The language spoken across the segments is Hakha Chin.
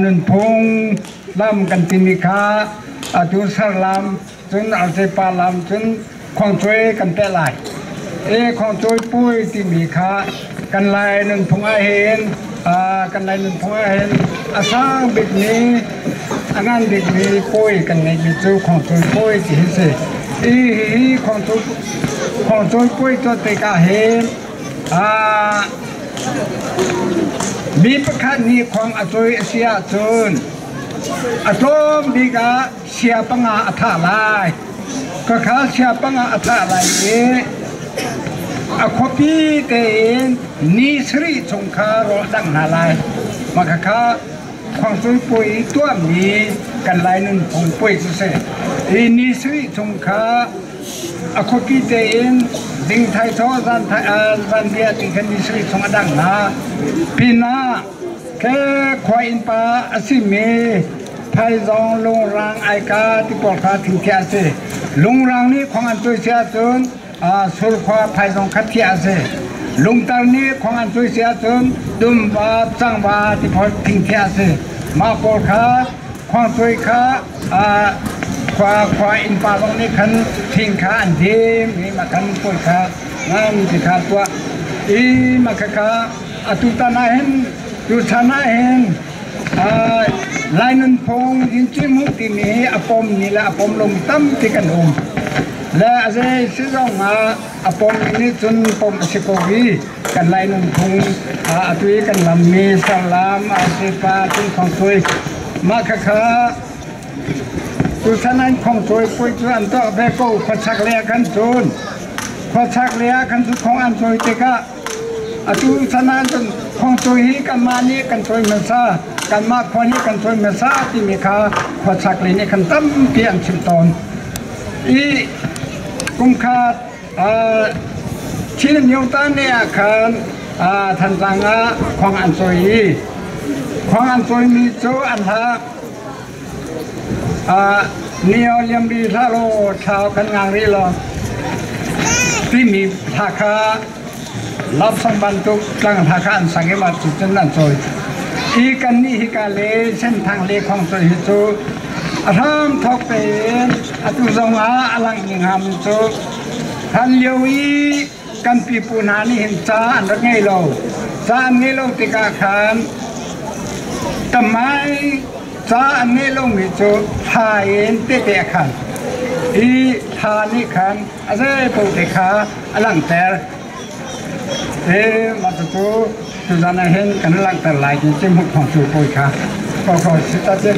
Nunphung lam kan timi kha atu sarlam cun arcepa lam cun khuangcawi kan peh lai. E khuangcawi puai timi kha kan Lai nunphung ahhin kan Lai nunphung ahhin a sang bikmi a ngan bikmi puai kan ngeihmi cu khuangcawi puai ti hi si. Hi hi khuangcawi puai tuah tikah hin mi pakhat nih khuang a cawi a si ahcun a tlawm bik ah sia panga a thah lai. Khakha sia panga a thah lai i a khuapi tein ni sarih chung kha rawl dangh hna lai. Mah khakha khuangcawi puai i tuahmi kan Lai nunphung puai cu si. Hi ni sarih chung kha a khuapi tein zing thaithawh zanriah ti khan ni sarih chung a dangh hna. Pinah ke khua innpa a simi Phaizawng lungrang aika ti pawl kha thingthiah a si. Lungrang nih khuang an tuai si ahcun surkhua phaizawng kha thiah a si. Lungtar nih khuang an tuai si ahcun dumva, cangva ti pawl thingthiah a si. Mah pawl kha khuangcuai kha khua khua innpa zong nih khan thing kha an dim i mah khan puai kha ngan ti kha tuah i mah khakha atutan ah hin tuchan ah hin Lai nunphung Inchimhu timi hi a pommi le a pom lomi tampi kan um. Le a zei si zong ah a pommi nih cun pom a si ko i kan Lai nunphung atu i kan lammi sarlam, arsipa, cungkhongthui mah khakha tuchan an khongthui puai cu an tuah ve ko khuachak lei ah khan cun khuachak lei ah khan cu khong an cawi tikah Atu chan ahcun khuangcawi hi kanmah nih kan cawi hmasa, kanmah khua nih kan cawi hmasa timi kha khuachak lei nih khan tampi an chim tawn. I kumkhat Chin Myota ne ah khan Thantlang ah khuang an cawi i khuang an cawimi cu an hla Nio liam ri hlah law thlau kan ngang rih law timi hla kha love song bantuk tlang hla kha an sang i mah cucun an cawi. Hi kannih hika le Senthang le Khuangcawi hi cu a hram thawk tein atu zong ah a langh ning hngami cu hlan lio i kan pipu hna nih hin ca an rak ngei lo. Ca an ngeih lo tikah khan tamai ca an ngeih lomi cu thla in tehte a khan. Hi thla nih khan a zeipaoh te kha a langhter. Hi mah cucu tuzan ah hin kan langhter lai ti cu hmuh thawng cu pawi kha. Ko ko si ta si.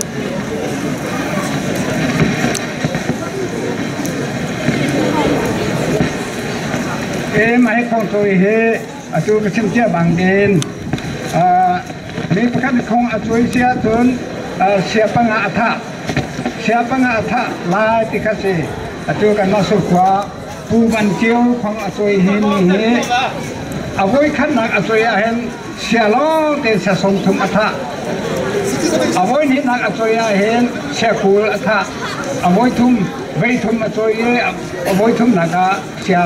Mah hi khuangcawi hi atu ka chim cia bangin mi pakhat khong a cuai si ahcun sia panga a thah. Sia panga a thah lai ti kha si. Atu kanmah Surkhua Pu Van Kio khong a cuai hi mi hi a voikhatnak a cuai ahhin sia lawng tein sia 30 a thah. A voihnihnak a cuai ahhin sia 20 a thah. A voithum veithum a cuai i a voithumnak ah sia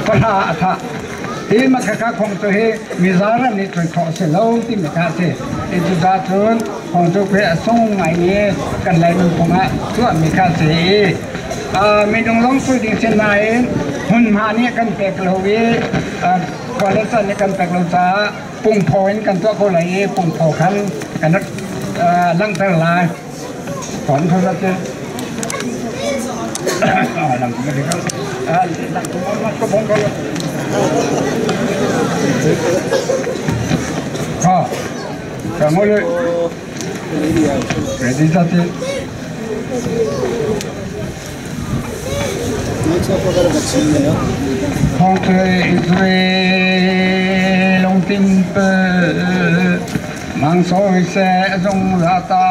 10 a thah. Hi makhakha khong cu hi mizaran nih cuai khawh a si lo timi kha a si. Hi cucaah cun khong cu khi a sung ngai i kan Lai nunphung ah tuahmi kha a si i minung lawng cuai ding si nain hmunhma nih kan pek lo i khua le can nih kan pek lo caah pungphaw in kan tuah ko lai i pungphaw khan kan rak langhter lai. Kon kho zat Ready zat. Thong Israel lungtin pe mang soi se zung la ta.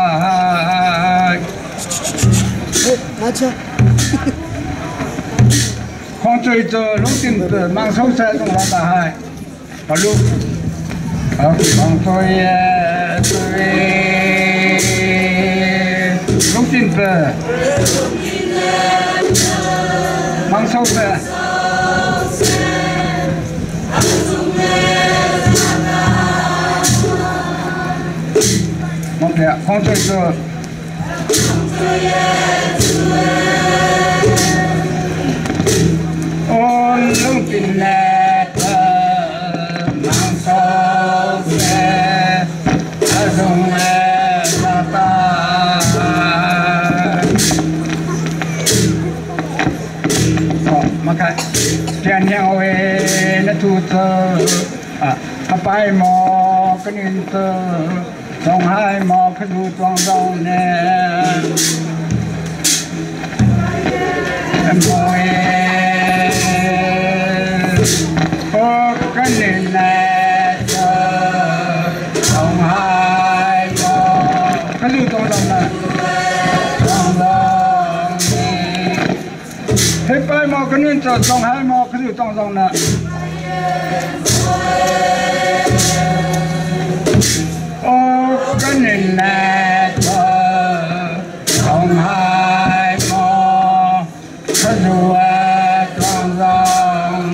Khong cui cu lungtin pe mang soi se zung la ta hai. Palu. Khong cui cui lungtin pe mang soi se. Tiah Khuang Cuai cu Aw lungpin le mang so se a zung le ta. Maka tian yang we na tu te a pai mo kanin te song hai mo khadu tuang dong ne mo e o kanin ne song hai mo khadu tuang dong ne tuang dong ne 黑白毛跟恁做，中海毛可是装装的。哦，跟恁来做，中海毛可是我装装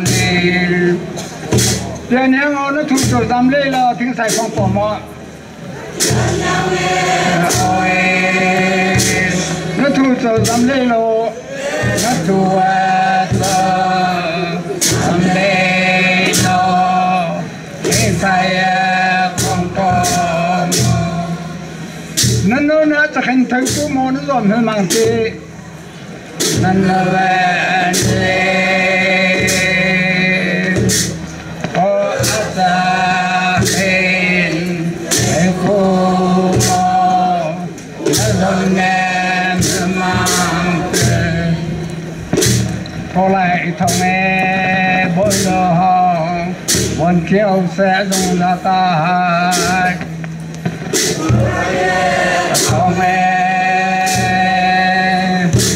的。这年我那同学咱们来了，听赛放宝马。那同学咱们来了。Na tu a le lo thế sai không có nan no na cha khen thai tu mo na zon hơ mang ti nan na ve ne o a sa khen he ko mo na zon ne mang 后来一头呢，不了，我就是用那大海。头呢，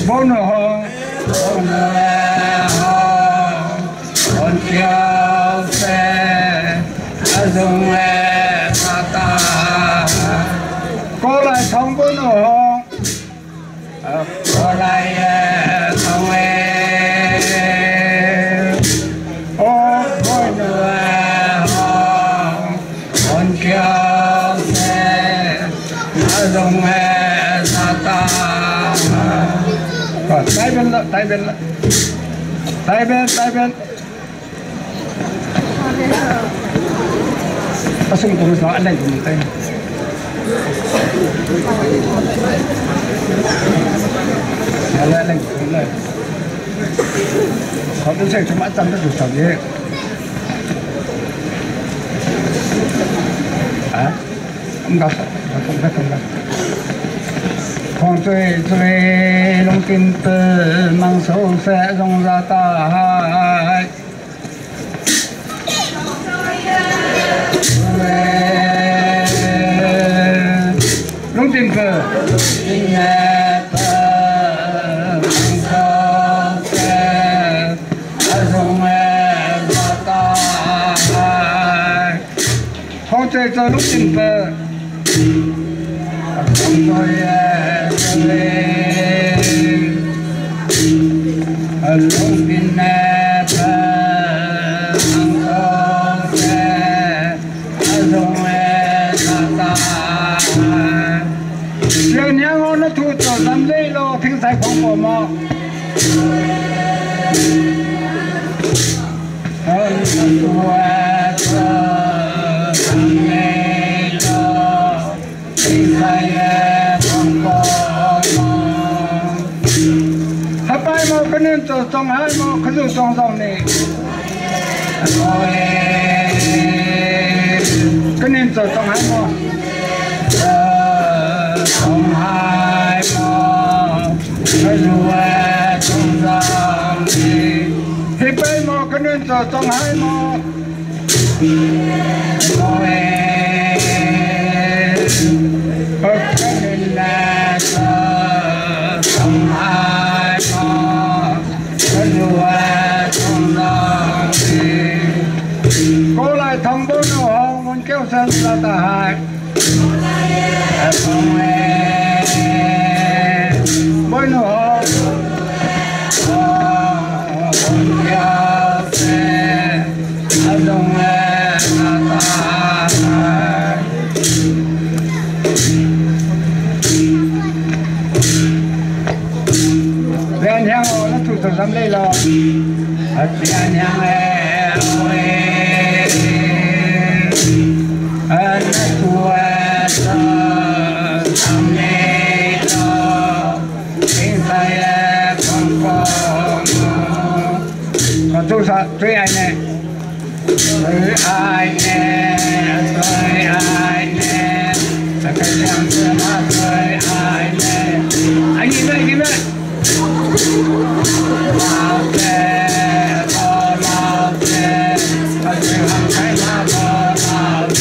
不了，不了，我就是用那大海。过来从不了，过来耶从哎。Tai bên lợ, tai bên lợ, tai bên, tai bên. Pasung ko sa alay ko tay. Alay alay ko lại. Khó tôi sẽ cho mã tâm nó được sao vậy? À? Không có, không có, không có. 黄嘴嘴龙金子，忙手山容若大海。龙金子，金子，忙手山容若大海。黄嘴嘴龙金子，黄嘴。这年我那土做咱累了，听才广播吗？跟恁做中海么？可是装装的。跟恁做中海么？中海么？可是我装装的。黑白么？跟恁做中海么？我跟恁来做中海么？过来同步怒红，我叫声老大海。红哎，不怒红，我叫声阿东哎老大海。最爱呢，最爱呢，最爱呢，这个样子嘛最爱呢。哎，你们你们，老爹，我老爹，我最好开那个老爹。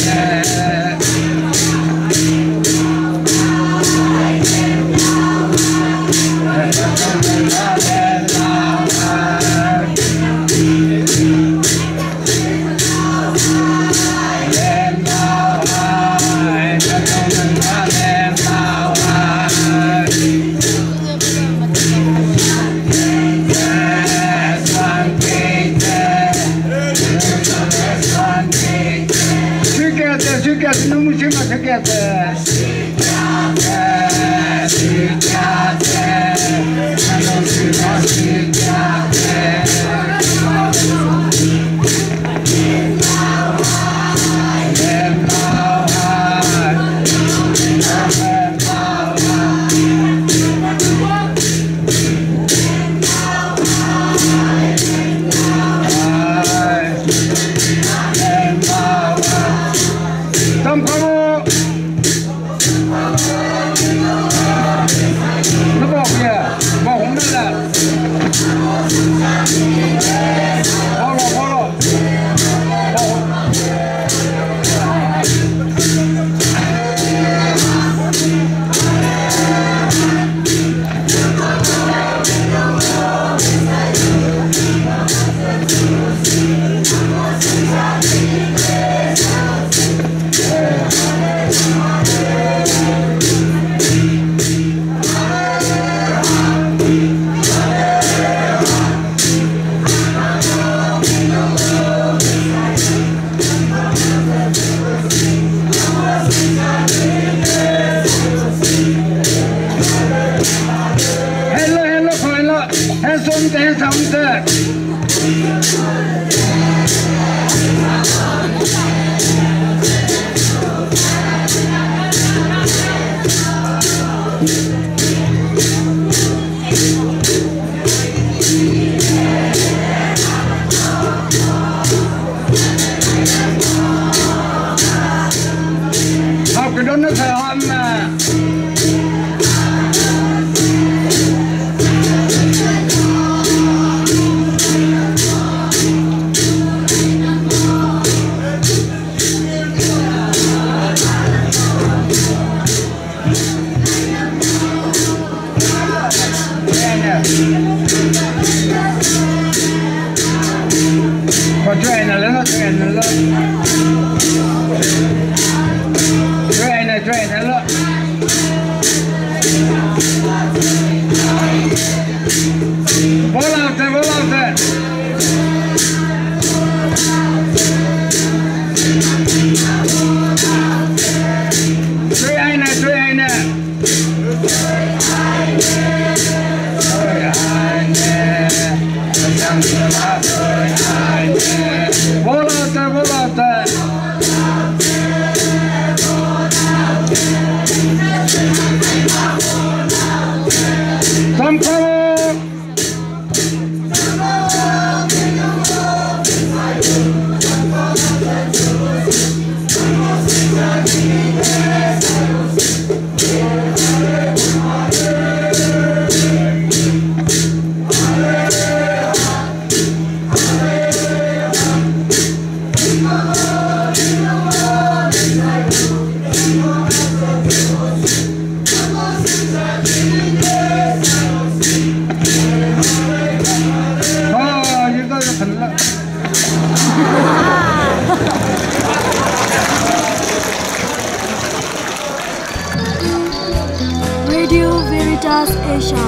Radio Veritas Asia,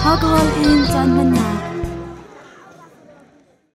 Hakahol in Chanmana.